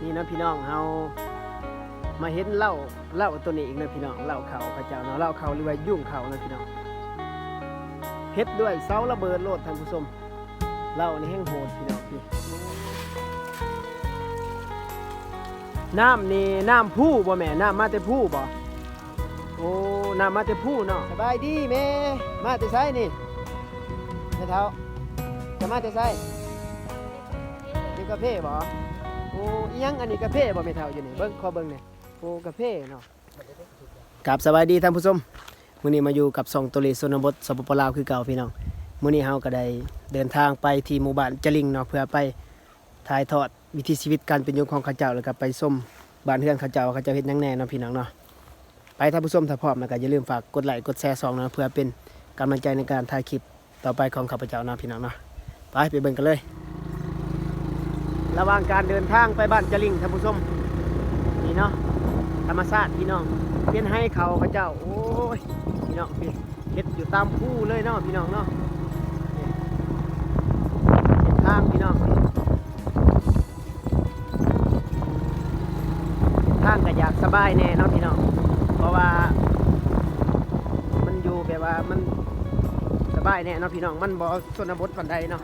ນີ້ນະພີ່ນ້ອງ ເຮົາມາເຫັນເລົ້າ ເລົ້າໂຕນີ້ອີກນະພີ່ນ້ອງ ເລົ້າເຂົ້າເຂົາເຈົ້າເນາະ ເລົ້າເຂົ້າ ຫຼືວ່າຍຸງເຂົ້ານະພີ່ນ້ອງ ເຮັດດ້ວຍເສົາລະເບີດໂລດທ່ານຜູ້ຊົມ ເລົ້ານີ້ແຮງໂຫດພີ່ນ້ອງ ນີ້ ນ້ຳນີ້ນ້ຳພູບໍ່ແມ່? ນ້ຳມາແຕ່ພູບໍ່? ໂອ້ ນ້ຳມາແຕ່ພູເນາະ. ສະບາຍດີແມ່ ມາແຕ່ໃສນີ້? ແມ່ເຖົ້າ ຈະມາແຕ່ໃສ? ເກັບກາເຟບໍ່? ໂອ້ ອີ່ຫຍັງອັນນີ້ ກາເຟບໍ່ແມ່ເຖົ້າ ຢູ່ນີ້? ເບິ່ງ ຂໍເບິ່ງແດ່. ໂອ້ ກາເຟເນາະ. ກາບສະບາຍດີທ່ານຜູ້ຊົມ ມື້ນີ້ມາຢູ່ກັບຊ່ອງໂຕເລຊົນນະບົດ ສປປ ລາວ ຄືເກົ່າພີ່ນ້ອງ. ມື້ນີ້ເຮົາກໍໄດ້ເດີນທາງໄປທີ່ໝູ່ບ້ານຈະລິງເນາະ ເພື່ອໄປຖ່າຍທອດ ວິຖີຊີວິດການເປັນຢູ່ຂອງເຂົາເຈົ້າ ແລ້ວກໍໄປຊົມບ້ານເຮືອນເຂົາເຈົ້າວ່າເຂົາເຈົ້າເຮັດຫຍັງແດ່ເນາະພີ່ນ້ອງເນາະ. ໄປທ່ານຜູ້ຊົມ ຖ້າພ້ອມແລ້ວກໍຢ່າລືມຝາກກົດໄລ້ກົດແຊຊ່ອງເນາະ ເພື່ອເປັນກຳລັງໃຈໃນການຖ່າຍຄລິບຕໍ່ໄປຂອງຂ້າພະເຈົ້າເນາະພີ່ນ້ອງເນາະ. ໄປ ໄປເບິ່ງກັນເລີຍ. ລະຫວ່າງການເດີນທາງໄປບ້ານຈະລິງທ່ານຜູ້ຊົມ ນີ້ເນາະ ທຳມະຊາດພີ່ນ້ອງ ເປັນໄຮ່ເຂົາເຂົາເຈົ້າ ໂອ້ຍ ພີ່ນ້ອງ ເຮັດຢູ່ຕາມພູເລີຍເນາະພີ່ນ້ອງເນາະ. ເສັ້ນທາງພີ່ນ້ອງ ເສັ້ນທາງກໍຢາກສະບາຍແດ່ເນາະພີ່ນ້ອງ ເພາະວ່າມັນຢູ່ແບບວ່າມັນສະບາຍແດ່ເນາະພີ່ນ້ອງ ມັນບໍ່ຊົນນະບົດປານໃດເນາະ.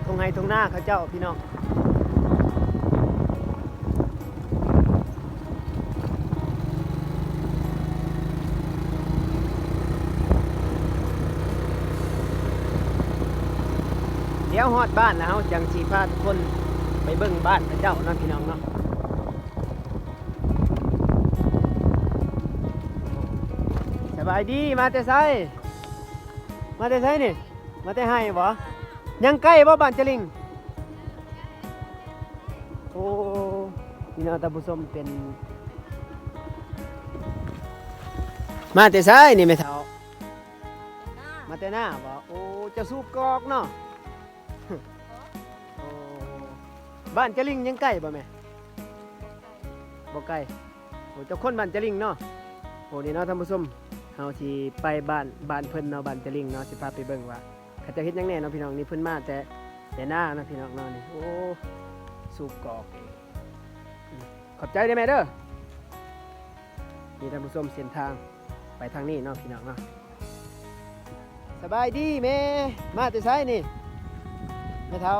ທົ່ງໄຮ່ທົ່ງນາເຂົາເຈົ້າພີ່ນ້ອງ. ດຽວຮອດບ້ານແລ້ວ ເຮົາຈັ່ງຊິພາທຸກຄົນໄປເບິ່ງບ້ານເຂົາເຈົ້າເນາະພີ່ນ້ອງເນາະ. ສະບາຍດີ ມາແຕ່ໃສ? ມາແຕ່ໃສນີ້? ມາແຕ່ໄຮ່ບໍ່? ຍັງໃກ້ບໍ່ບ້ານຈະລິງ? ໂອ້ ນີ້ເນາະທ່ານຜູ້ຊົມ ເປັນ ມາແຕ່ໃສນີ້ແມ່ເຖົ້າ? ມາແຕ່ນາບໍ່? ໂອ້ ເຈົ້າສູບກອກເນາະ. ໂອ້ ບ້ານຈະລິງຍັງໃກ້ບໍ່ແມ່? ບໍ່ໄກ. ໂອ້ ເຈົ້າຄົນບ້ານຈະລິງເນາະ. ໂອ້ ນີ້ເນາະທ່ານຜູ້ຊົມ ເຮົາຊິໄປບ້ານ ບ້ານເພິ່ນເນາະ ບ້ານຈະລິງເນາະ ຊິພາໄປເບິ່ງວ່າເຂົາເຈົ້າເຮັດຫຍັງແດ່ເນາະພີ່ນ້ອງ. ນີ້ເພິ່ນມາແຕ່ ແຕ່ນາເນາະພີ່ນ້ອງເນາະ. ນີ້ ໂອ້ ສູບກອກ ຂອບໃຈເດີແມ່ເດີ. ນີ້ທ່ານຜູ້ຊົມ ເສັ້ນທາງໄປທາງນີ້ເນາະພີ່ນ້ອງເນາະ. ສະບາຍດີແມ່ ມາແຕ່ໃສນີ້? ແມ່ເຖົ້າ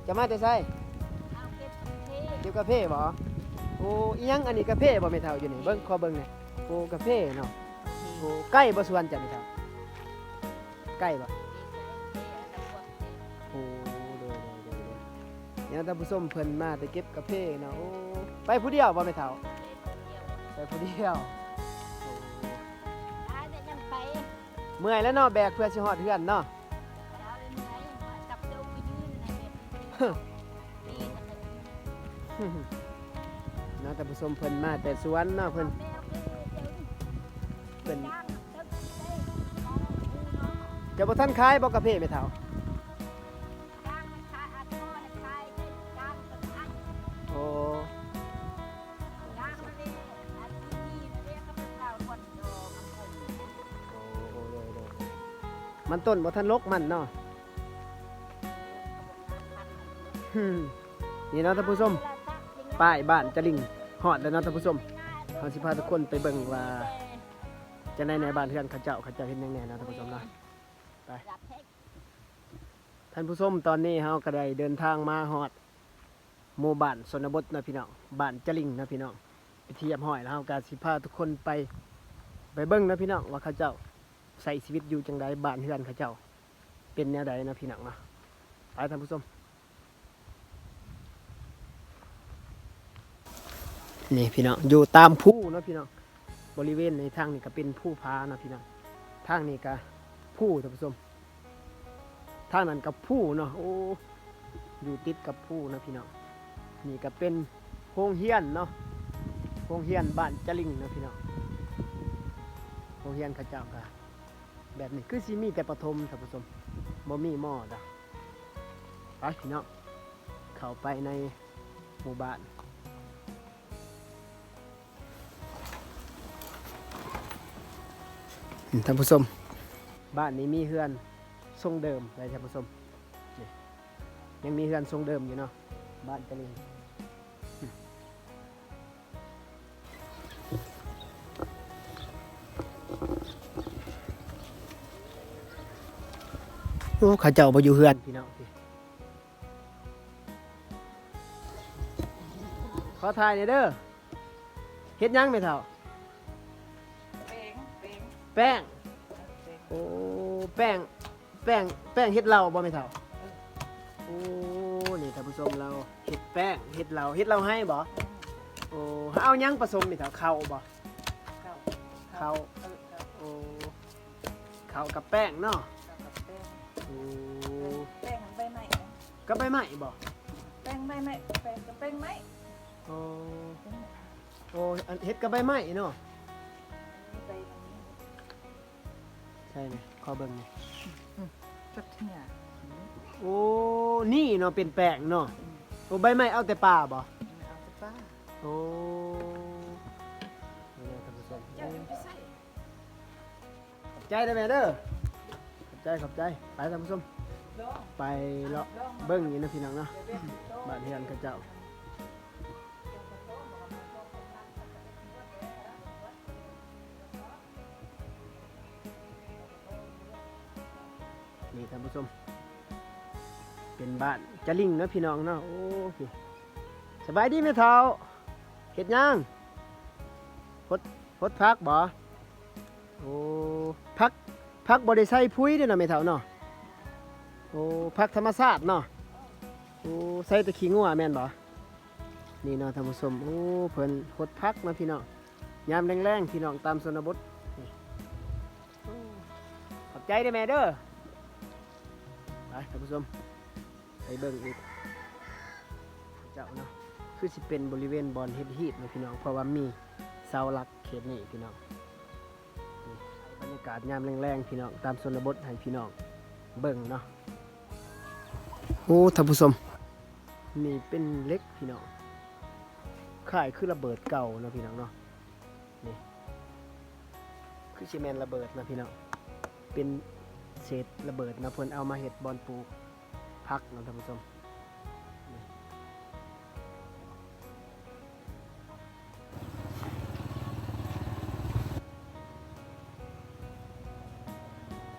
ເຈົ້າມາແຕ່ໃສ? ເກັບກາເຟບໍ່? ໂອ້ ອີ່ຫຍັງອັນນີ້ ກາເຟບໍ່ແມ່ເຖົ້າ ຢູ່ນີ້? ເບິ່ງ ຂໍເບິ່ງແດ່. ໂອ້ ກາເຟເນາະ. ໂອ້ ໃກ້ບໍ່ສວນເຈົ້າແມ່ເຖົ້າ? ໃກ້ບໍ່? ໂອ້ ໂດຍ ໂດຍ ໂດຍ ໂດຍ ໂດຍ. ນີ້ທ່ານຜູ້ຊົມ ເພິ່ນມາແຕ່ເກັບກາເຟເນາະ. ໂອ້ ໄປຜູ້ດຽວບໍ່ແມ່ເຖົ້າ? ໄປຜູ້ດຽວ. ໂອ້ ເມື່ອຍແລ້ວເນາະ ແບກເພື່ອຊິຮອດເຮືອນເນາະ. ເນາະ ທ່ານຜູ້ຊົມ ເພິ່ນມາແຕ່ສວນເນາະ ເພິ່ນ ເພິ່ນ ເຈົ້າບໍ່ທັນຂາຍບໍ່ກາເຟແມ່ເຖົ້າ? ໂອ້ ໂອ້ ໂດຍ ໂດຍ ມັນຕົ້ນບໍ່ທັນລົກມັນເນາະ. ນີ້ເນາະທ່ານຜູ້ຊົມ ປ້າຍບ້ານຈະລິງ ຮອດແລ້ວເນາະທ່ານຜູ້ຊົມ. ເຮົາຊິພາທຸກຄົນໄປເບິ່ງວ່າຈັ່ງໃດແດ່ ບ້ານເຮືອນເຂົາເຈົ້າ ເຂົາເຈົ້າເຮັດຫຍັງແດ່ເນາະທ່ານຜູ້ຊົມເນາະ. ໄປ ທ່ານຜູ້ຊົມ ຕອນນີ້ເຮົາກໍໄດ້ເດີນທາງມາຮອດ ໝູ່ບ້ານຊົນນະບົດເນາະພີ່ນ້ອງ ບ້ານຈະລິງເນາະພີ່ນ້ອງ ເປັນທີ່ຮຽບຮ້ອຍແລ້ວ. ເຮົາກໍຊິພາທຸກຄົນໄປ ໄປເບິ່ງເນາະພີ່ນ້ອງ ວ່າເຂົາເຈົ້າໃຊ້ຊີວິດຢູ່ຈັ່ງໃດ ບ້ານເຮືອນເຂົາເຈົ້າເປັນແນວໃດເນາະພີ່ນ້ອງເນາະ. ໄປທ່ານຜູ້ຊົມ ນີ້ພີ່ນ້ອງ ຢູ່ຕາມພູເນາະພີ່ນ້ອງ. ບໍລິເວນໃນທາງນີ້ກໍເປັນພູຜາເນາະພີ່ນ້ອງ ທາງນີ້ກໍພູທ່ານຜູ້ຊົມ ທາງນັ້ນກໍພູເນາະ. ໂອ້ ຢູ່ຕິດກັບພູເນາະພີ່ນ້ອງ. ນີ້ກໍເປັນໂຮງຮຽນເນາະ ໂຮງຮຽນບ້ານຈະລິງເນາະພີ່ນ້ອງ. ໂຮງຮຽນເຂົາເຈົ້າກໍແບບນີ້ ຄືຊິມີແຕ່ປະຖົມທ່ານຜູ້ຊົມ ບໍ່ມີ ມ. ດ. ໄປພີ່ນ້ອງ ເຂົ້າໄປໃນ ໝູ່ບ້ານ ທ່ານຜູ້ຊົມ ບ້ານນີ້ມີເຮືອນຊົງເດີມເລີຍທ່ານຜູ້ຊົມ. ນີ້ ຍັງມີເຮືອນຊົງເດີມຢູ່ເນາະ ບ້ານຕະລິງ. ໂອ້ ເຂົາເຈົ້າບໍ່ຢູ່ເຮືອນ ພີ່ນ້ອງ. ຂໍຖ່າຍແດ່ເດີ. ເຮັດຫຍັງແມ່ເຖົ້າ? ແປ້ງ ແປ້ງ ແປ້ງ. ເອີ ແປ້ງ. ໂອ້ ແປ້ງ ແປ້ງ ແປ້ງເຮັດເຫຼົ້າບໍ່ແມ່ເຖົ້າ? ເອີ ໂອ້ ນີ້ທ່ານຜູ້ຊົມ ລາວເຮັດແປ້ງ ເຮັດເຫຼົ້າ ເຮັດເຫຼົ້າໄຮ່ບໍ່? ອືມ. ໂອ້ ເຮົາເອົາຫຍັງປະສົມແມ່ເຖົ້າ? ເຂົ້າບໍ່? ເຂົ້າ ເຂົ້າ ເຂົ້າ. ເອີ ເຂົ້າ. ໂອ້ ເຂົ້າກັບແປ້ງເນາະ? ເຂົ້າກັບແປ້ງ. ໂອ້ ແປ້ງໃບໄມ້ນະ? ກັບໃບໄມ້ບໍ່? ແປ້ງໃບໄມ້ ແປ້ງກັບແປ້ງໄມ້. ໂອ້ ໂອ້ ອັນເຮັດກັບໃບໄມ້ເນາະ? ໃບໄມ້. ໃສ່ແດ່ ຂໍເບິ່ງແດ່. ອືມ ຈັກເທື່ອ. ໂອ້ ນີ້ເນາະ ເປັນແປ້ງເນາະ. ອືມ. ໂອ້ ໃບໄມ້ເອົາແຕ່ປ່າບໍ່? ເອົາແຕ່ປ່າ. ໂອ້ ນີ້ເນາະທ່ານຜູ້ຊົມ. ເຈົ້າຈະໄປໃສ່. ຂອບໃຈເດີແມ່ເດີ. ຂອບໃຈ ຂອບໃຈ. ໄປທ່ານຜູ້ຊົມ ໄປເລາະເບິ່ງອີກນະພີ່ນ້ອງເນາະ ບ້ານເຮືອນເຂົາເຈົ້າ. ນີ້ທ່ານຜູ້ຊົມ ເປັນບ້ານຈະລິງເນາະພີ່ນ້ອງເນາະ. ໂອ້ ສະບາຍດີແມ່ເຖົ້າ. ເຮັດຫຍັງ? ຫົດ ຫົດຜັກບໍ່? ໂອ້ ຜັກ ຜັກບໍ່ໄດ້ໃສ່ປຸ໋ຍເດ້ເນາະແມ່ເຖົ້າເນາະ. ໂອ້ ຜັກທຳມະຊາດເນາະ. ໂອ້ ໃສ່ແຕ່ຂີ້ງົວແມ່ນບໍ່? ນີ້ເນາະທ່ານຜູ້ຊົມ ໂອ້ ເພິ່ນຫົດຜັກເນາະພີ່ນ້ອງ ຍາມແລງໆ ພີ່ນ້ອງຕາມຊົນນະບົດ. ນີ້ ໂອ້ ຂອບໃຈເດີແມ່ເດີ. ໄປທ່ານຜູ້ຊົມ ໄປເບິ່ງອີກ ເຈົ້າເນາະ ຄືຊິເປັນບໍລິເວນບ່ອນເຮັດຮີດເນາະພີ່ນ້ອງ ເພາະວ່າມີເສົາຫຼັກເຂດນີ້ພີ່ນ້ອງ. ນີ້ ບັນຍາກາດຍາມແລງໆ ພີ່ນ້ອງ ຕາມຊົນນະບົດໃຫ້ພີ່ນ້ອງເບິ່ງເນາະ. ໂອ້ ທ່ານຜູ້ຊົມ ນີ້ເປັນເຫຼັກພີ່ນ້ອງ ຄ້າຍຄືລະເບີດເກົ່າເນາະພີ່ນ້ອງເນາະ. ນີ້ ຄືຊິແມ່ນລະເບີດນະພີ່ນ້ອງ ເປັນເສດລະເບີດນະ ເພິ່ນເອົາມາເຮັດບ່ອນປູກຜັກເນາະທ່ານຜູ້ຊົມ.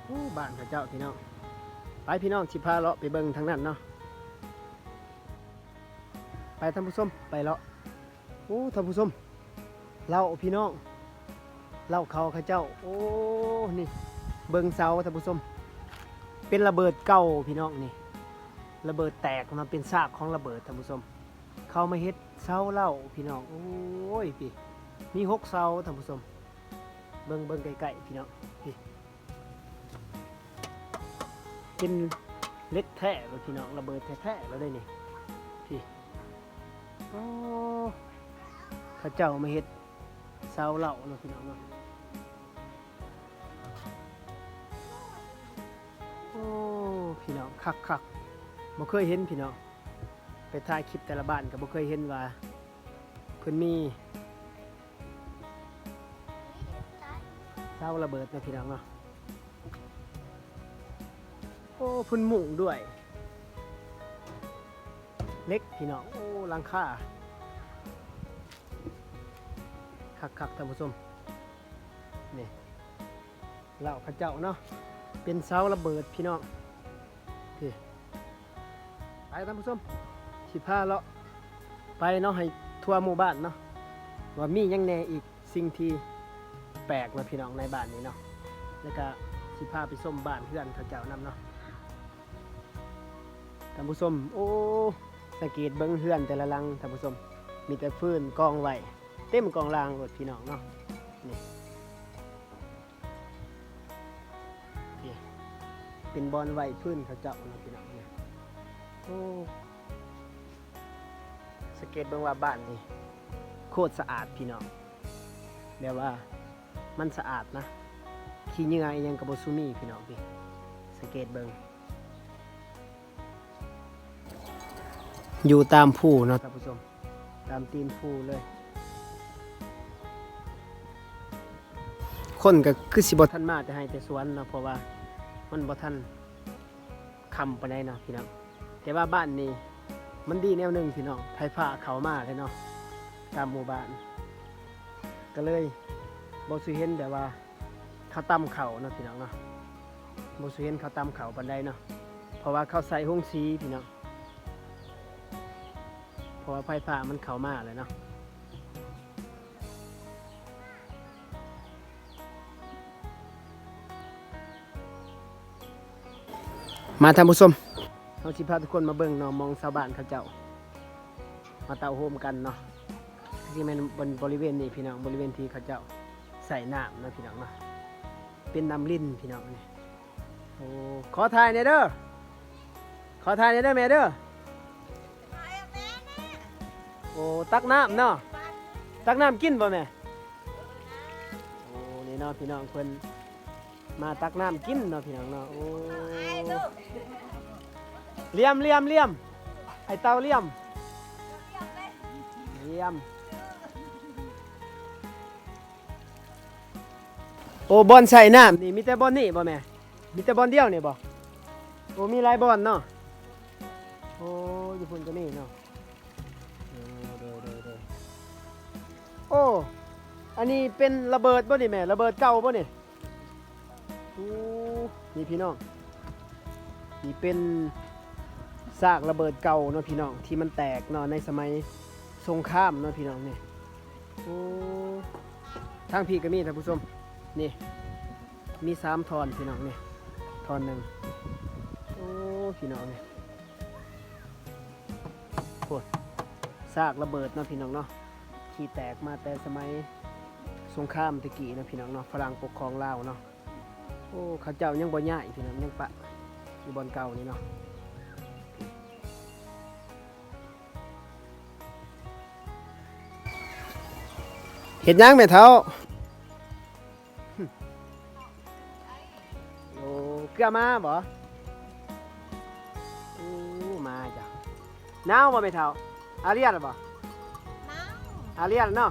ໂອ້ ບ້ານເຂົາເຈົ້າພີ່ນ້ອງ. ໄປພີ່ນ້ອງ ຊິພາເລາະໄປເບິ່ງທາງນັ້ນເນາະ. ໄປທ່ານຜູ້ຊົມ ໄປເລາະ. ໂອ້ ທ່ານຜູ້ຊົມ ເລົ້າພີ່ນ້ອງ ເລົ້າເຂົາເຂົາເຈົ້າ. ໂອ້ ນີ້ ເບິ່ງເສົາທ່ານຜູ້ຊົມ ເປັນລະເບີດເກົ່າພີ່ນ້ອງ. ນີ້ ລະເບີດແຕກເນາະ ເປັນຊາກຂອງລະເບີດທ່ານຜູ້ຊົມ ເຂົາມາເຮັດເສົາເລົ້າພີ່ນ້ອງ. ໂອ້ຍ ພີ້ ມີຫົກເສົາທ່ານຜູ້ຊົມ ເບິ່ງ ເບິ່ງໃກ້ໆ ພີ່ນ້ອງ ພີ້. ເປັນເຫຼັກແທ້ເລີຍພີ່ນ້ອງ ລະເບີດແທ້ໆ ແລ້ວເດ້ນີ້ ພີ້. ໂອ້ ເຂົາເຈົ້າມາເຮັດເສົາເລົ້າເນາະພີ່ນ້ອງເນາະ. ໂອ້ ພີ່ນ້ອງ ຄັກໆ ບໍ່ເຄີຍເຫັນພີ່ນ້ອງ ໄປຖ່າຍຄລິບແຕ່ລະບ້ານກໍບໍ່ເຄີຍເຫັນວ່າເພິ່ນມີ ເສົາລະເບີດເນາະພີ່ນ້ອງເນາະ. ໂອ້ ເພິ່ນມຸງດ້ວຍເຫຼັກພີ່ນ້ອງ. ໂອ້ ຫຼັງຄາຄັກໆ ທ່ານຜູ້ຊົມ ນີ້ ເລົ້າເຂົາເຈົ້າເນາະ ເປັນເສົາລະເບີດພີ່ນ້ອງ. ພີ້ ໄປທ່ານຜູ້ຊົມ ຊິພາເລາະໄປເນາະ ໃຫ້ທົ່ວໝູ່ບ້ານເນາະ ວ່າມີຫຍັງແດ່ອີກ ສິ່ງທີ່ແປກເນາະພີ່ນ້ອງ ໃນບ້ານນີ້ເນາະ ແລ້ວກະຊິພາໄປຊົມບ້ານເຮືອນເຂົາເຈົ້ານຳເນາະ ທ່ານຜູ້ຊົມ. ໂອ້ ສັງເກດເບິ່ງເຮືອນແຕ່ລະຫຼັງທ່ານຜູ້ຊົມ ມີແຕ່ຟືນກອງໄວ້ເຕັມກອງລ່າງໂລດພີ່ນ້ອງເນາະ. ນີ້ ນີ້ ເປັນບ່ອນໄວ້ຟືນເຂົາເຈົ້າເນາະພີ່ນ້ອງເນາະ. ໂອ້ ສັງເກດເບິ່ງວ່າບ້ານນີ້ໂຄດສະອາດພີ່ນ້ອງ ແບບວ່າມັນສະອາດນະ ຂີ້ເຫຍື້ອອີ່ຫຍັງກໍບໍ່ສູ່ມີພີ່ນ້ອງ. ພີ້ ສັງເກດເບິ່ງ ຢູ່ຕາມພູເນາະທ່ານຜູ້ຊົມ ຕາມຕີນພູເລີຍ. ຄົນກໍຄືຊິບໍ່ທັນມາແຕ່ໄຮ່ແຕ່ສວນເນາະ ເພາະວ່າມັນບໍ່ທັນຄ່ຳປານໃດເນາະພີ່ນ້ອງ. ແຕ່ວ່າບ້ານນີ້ມັນດີແນວໜຶ່ງພີ່ນ້ອງ ໄຟຟ້າເຂົ້າມາແລ້ວເນາະ ຕາມໝູ່ບ້ານ ກໍເລີຍບໍ່ສູ່ເຫັນແບບວ່າເຂົາຕຳເຂົ້າເນາະພີ່ນ້ອງເນາະ ບໍ່ສູ່ເຫັນເຂົາຕຳເຂົ້າປານໃດເນາະ ເພາະວ່າເຂົາໃສ່ໂຮງສີພີ່ນ້ອງ ເພາະວ່າໄຟຟ້າມັນເຂົ້າມາແລ້ວເນາະ. ມາທ່ານຜູ້ຊົມ ເຮົາຊິພາທຸກຄົນມາເບິ່ງເນາະ ໝ່ອງຊາວບ້ານເຂົາເຈົ້າມາເຕົ້າໂຮມກັນເນາະ ຊິແມ່ນບໍລິເວນນີ້ພີ່ນ້ອງ ບໍລິເວນທີ່ເຂົາເຈົ້າໃສ່ນ້ຳເນາະພີ່ນ້ອງເນາະ ເປັນນ້ຳລິນພີ່ນ້ອງນີ້. ໂອ້ ຂໍຖ່າຍແດ່ເດີ ຂໍຖ່າຍແດ່ເດີແມ່ເດີ. ໂອ້ ຕັກນ້ຳເນາະ ຕັກນ້ຳກິນບໍ່ແມ່? ໂອ້ ນີ້ເນາະພີ່ນ້ອງ ເພິ່ນມາຕັກນ້ຳກິນເນາະພີ່ນ້ອງເນາະ. ໂອ້ ລຽມ ລຽມ ລຽມ ໄອ້ເຕົ່າລຽມ ລຽມ. ໂອ້ ບ່ອນໃສ່ນ້ຳນີ້ມີແຕ່ບ່ອນນີ້ບໍ່ແມ່? ມີແຕ່ບ່ອນດຽວນີ້ບໍ່? ໂອ້ ມີຫຼາຍບ່ອນເນາະ. ໂອ້ ຢູ່ພຸ້ນກໍມີເນາະ. ເອີ ໂດຍ ໂດຍ ໂດຍ. ໂອ້ ອັນນີ້ເປັນລະເບີດບໍ່ນີ້ແມ່? ລະເບີດເກົ່າບໍ່ນີ້? ໂອ້ ນີ້ພີ່ນ້ອງ ນີ້ເປັນຊາກລະເບີດເກົ່າເນາະພີ່ນ້ອງ ທີ່ມັນແຕກເນາະ ໃນສະໄໝສົງຄາມເນາະພີ່ນ້ອງນີ້. ໂອ້ ທາງພີ້ກໍມີທ່ານຜູ້ຊົມ ນີ້ ມີສາມທ່ອນພີ່ນ້ອງນີ້ ທ່ອນໜຶ່ງ. ໂອ້ ພີ່ນ້ອງນີ້ ໂອ້ ຊາກລະເບີດເນາະພີ່ນ້ອງເນາະ ທີ່ແຕກມາແຕ່ສະໄໝສົງຄາມແຕ່ກີ້ເນາະພີ່ນ້ອງເນາະ ຝຣັ່ງປົກຄອງລາວເນາະ. ໂອ້ ເຂົາເຈົ້າຍັງບໍ່ຍ້າຍພີ່ນ້ອງ ຍັງປະຢູ່ບ່ອນເກົ່ານີ້ເນາະ. ເຮັດຫຍັງແມ່ເຖົ້າ? ໂອ້ ເກືອມາບໍ່? ໂອ້ ມາຈ້ະ. ໜາວບໍ່ແມ່ເຖົ້າ? ອາລຽນບໍ່? ອາລຽນເນາະ.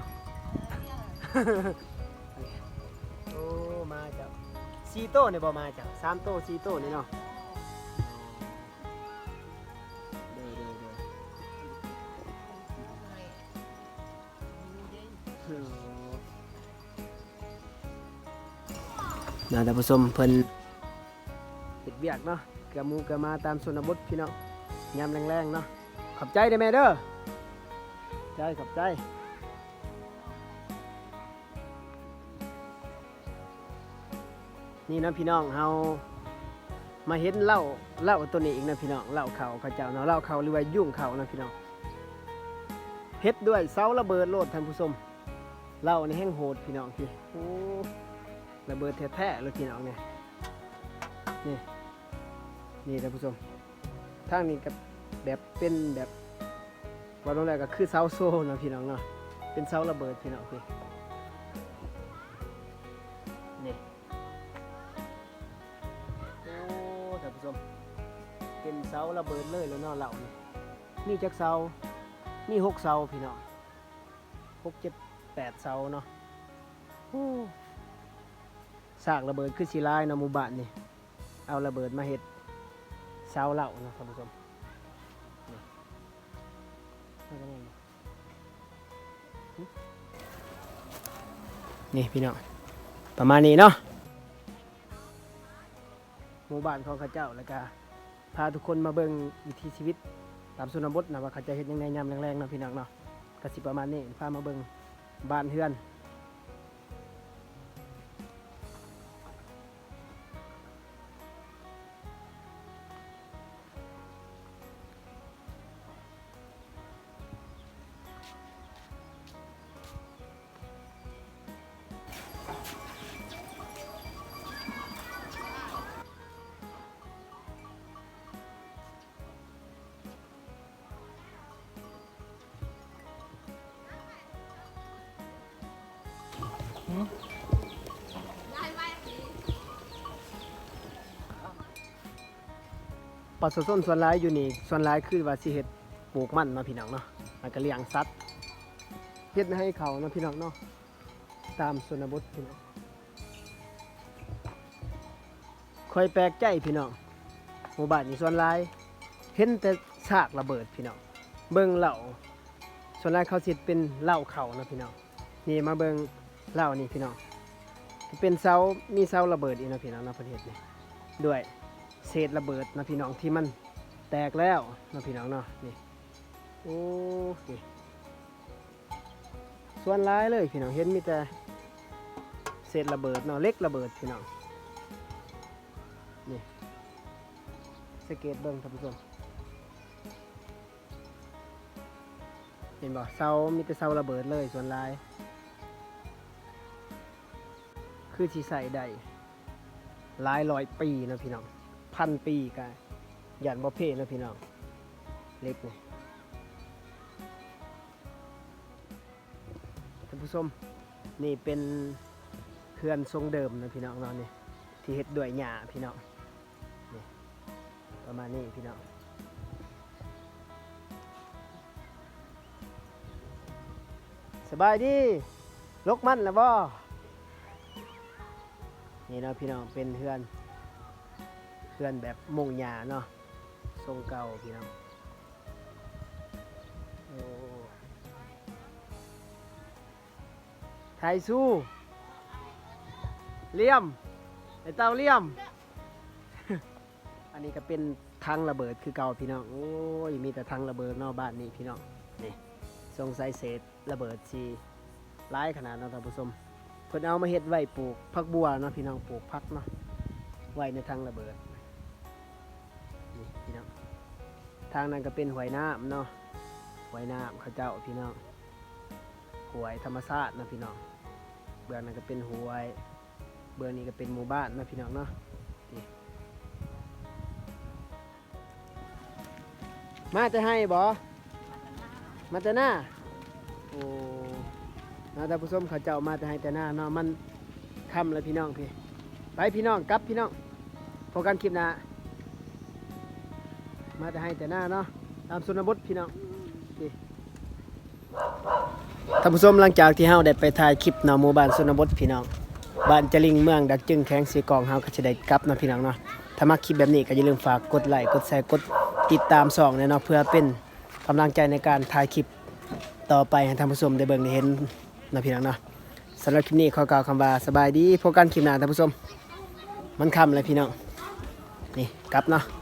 ໂອ້ ມາເຈົ້າ ສີ່ໂຕນີ້ບໍ່ ມາເຈົ້າ ສາມໂຕ ສີ່ໂຕນີ້ເນາະ. ໂດຍ ໂດຍ ໂດຍ. ນະ ທ່ານຜູ້ຊົມ ເພິ່ນເຮັດວຽກເນາະ ເກືອໝູເກືອໝາຕາມຊົນນະບົດພີ່ນ້ອງ ຍາມແລງໆເນາະ. ຂອບໃຈເດີແມ່ເດີ ໃຈ ຂອບໃຈ. ນີ້ເນາະພີ່ນ້ອງ ເຮົາມາເຫັນເລົ້າ ເລົ້າໂຕນີ້ອີກເນາະພີ່ນ້ອງ ເລົ້າເຂົ້າເຂົາເຈົ້າເນາະ ເລົ້າເຂົ້າ ຫຼືວ່າຍຸງເຂົ້າເນາະພີ່ນ້ອງ. ເຮັດດ້ວຍເສົາລະເບີດໂລດທ່ານຜູ້ຊົມ ເລົ້ານີ້ແຮ່ງໂຫດພີ່ນ້ອງ. ໂອ້ ລະເບີດແທ້ໆເລີຍພີ່ນ້ອງນີ້ ນີ້ ນີ້ທ່ານຜູ້ຊົມ. ທາງນີ້ກໍແບບເປັນແບບ ເວົ້າລົງແລ້ວກໍຄືເສົາໂຊເນາະພີ່ນ້ອງເນາະ ເປັນເສົາລະເບີດພີ່ນ້ອງ ນີ້ ໂອ້ ທ່ານຜູ້ຊົມ ເປັນເສົາລະເບີດເລີຍແລ້ວເນາະ ເລົ້ານີ້. ມີຈັກເສົາ? ມີຫົກເສົາພີ່ນ້ອງ ຫົກ ເຈັດ ແປດເສົາເນາະ. ໂອ້ ຊາກລະເບີດຄືຊິຫຼາຍເນາະ ໝູ່ບ້ານນີ້ ເອົາລະເບີດມາເຮັດເສົາເລົ້າເນາະທ່ານຜູ້ຊົມ. ນີ້ ນີ້ພີ່ນ້ອງ ປະມານນີ້ເນາະ ໝູ່ບ້ານຂອງເຂົາເຈົ້າ ແລ້ວກະພາທຸກຄົນມາເບິ່ງວິຖີຊີວິດຕາມຊົນນະບົດນະ ວ່າເຂົາເຈົ້າເຮັດຫຍັງແດ່ຍາມແລງໆເນາະ ພີ່ນ້ອງເນາະ. ກະຊິປະມານນີ້ ພາມາເບິ່ງ ບ້ານເຮືອນ. ປະຊາຊົນສ່ວນຫຼາຍຢູ່ນີ້ ສ່ວນຫຼາຍຄືວ່າຊິເຮັດປູກມັນເນາະ ພີ່ນ້ອງເນາະ ແລ້ວກະລ້ຽງສັດ ເຮັດໄຮ່ເຂົ້າເນາະ ພີ່ນ້ອງເນາະ ຕາມຊົນນະບົດ ພີ່ນ້ອງ. ຂ້ອຍແປກໃຈພີ່ນ້ອງ ໝູ່ບ້ານນີ້ສ່ວນຫຼາຍ ເຫັນແຕ່ຊາກລະເບີດພີ່ນ້ອງ. ເບິ່ງເລົາ ສ່ວນຫຼາຍເຂົາຊິເຮັດເປັນເລົາເຂົ້າເນາະພີ່ນ້ອງ. ນີ້ມາເບິ່ງເລົານີ້ພີ່ນ້ອງ ເປັນເສົາ ມີເສົາລະເບີດອີກເນາະພີ່ນ້ອງເນາະ. ເພິ່ນເຮັດນີ້ດ້ວຍເສດລະເບີດເນາະພີ່ນ້ອງ ທີ່ມັນແຕກແລ້ວເນາະພີ່ນ້ອງເນາະ. ນີ້ ໂອ້ ນີ້ ສ່ວນຫຼາຍເລີຍພີ່ນ້ອງ ເຫັນມີແຕ່ເສດລະເບີດເນາະ ເຫຼັກລະເບີດພີ່ນ້ອງ. ນີ້ ສັງເກດເບິ່ງທ່ານຜູ້ຊົມ ເຫັນບໍ່? ເສົາ ມີແຕ່ເສົາລະເບີດເລີຍສ່ວນຫຼາຍ ຄືຊິໃຊ້ໄດ້ຫຼາຍຮ້ອຍປີເນາະພີ່ນ້ອງ ພັນປີກະຢ້ານບໍ່ເພເນາະພີ່ນ້ອງ ເຫຼັກນີ້. ທ່ານຜູ້ຊົມ ນີ້ເປັນເຮືອນຊົງເດີມນະພີ່ນ້ອງເນາະ ນີ້ ທີ່ເຮັດດ້ວຍຫຍ້າພີ່ນ້ອງ ນີ້ ປະມານນີ້ພີ່ນ້ອງ. ສະບາຍດີ ຫຼົກມັນລະບໍ່? ນີ້ເນາະພີ່ນ້ອງ ເປັນເຮືອນ ເຮືອນແບບມຸງຫຍ້າເນາະ ຊົງເກົ່າພີ່ນ້ອງ. ໂອ້ ໄທຊູ ລຽມ ໄອ້ເຕົ້າລຽມ. ອັນນີ້ກໍເປັນຖັງລະເບີດຄືເກົ່າພີ່ນ້ອງ. ໂອ້ຍ ມີແຕ່ຖັງລະເບີດເນາະບ້ານນີ້ພີ່ນ້ອງ. ນີ້ ສົງໄສເສດລະເບີດຊິຫຼາຍຂະໜາດເນາະທ່ານຜູ້ຊົມ. ເພິ່ນເອົາມາເຮັດໄວ້ປູກຜັກບົວເນາະພີ່ນ້ອງ ປູກຜັກເນາະ ໄວ້ໃນຖັງລະເບີດ. ນີ້ພີ່ນ້ອງ ທາງນັ້ນກໍເປັນຫ້ວຍນ້ຳເນາະ ຫ້ວຍນ້ຳເຂົາເຈົ້າພີ່ນ້ອງ ຫ້ວຍທຳມະຊາດເນາະພີ່ນ້ອງ. ເບື້ອງນັ້ນກໍເປັນຫ້ວຍ ເບື້ອງນີ້ກໍເປັນໝູ່ບ້ານເນາະພີ່ນ້ອງເນາະ. ນີ້ ມາແຕ່ໄຮ່ບໍ່? ມາແຕ່ນາ. ໂອ້ ນະ ທ່ານຜູ້ຊົມ ເຂົາເຈົ້າມາແຕ່ໄຮ່ແຕ່ນາເນາະ. ມັນຄ່ຳແລ້ວພີ່ນ້ອງ ພີ່ ໄປພີ່ນ້ອງ ກັບພີ່ນ້ອງ ພົບກັນຄລິບໜ້າ. ມາແຕ່ໄຮ່ແຕ່ນາເນາະ ຕາມຊົນນະບົດພີ່ນ້ອງ ພີ່. ທ່ານຜູ້ຊົມ ຫຼັງຈາກທີ່ເຮົາໄດ້ໄປຖ່າຍຄລິບເນາະ ໝູ່ບ້ານຊົນນະບົດພີ່ນ້ອງ ບ້ານຈະລິງ ເມືອງດາກຈຶງ ແຂວງເຊກອງ ເຮົາກໍຈະໄດ້ກັບເນາະພີ່ນ້ອງເນາະ. ຖ້າມັກຄລິບແບບນີ້ກໍຢ່າລືມຝາກກົດໄລ້ ກົດແຊ ກົດຕິດຕາມຊ່ອງແດ່ເນາະ ເພື່ອເປັນກຳລັງໃຈໃນການຖ່າຍຄລິບຕໍ່ໄປໃຫ້ທ່ານຜູ້ຊົມໄດ້ເບິ່ງໄດ້ເຫັນເນາະພີ່ນ້ອງເນາະ. ສຳລັບຄລິບນີ້ຂໍກ່າວຄຳວ່າສະບາຍດີ ພົບກັນຄລິບໜ້າທ່ານຜູ້ຊົມ. ມັນຄ່ຳແລ້ວພີ່ນ້ອງ ນີ້ກັບເນາະ.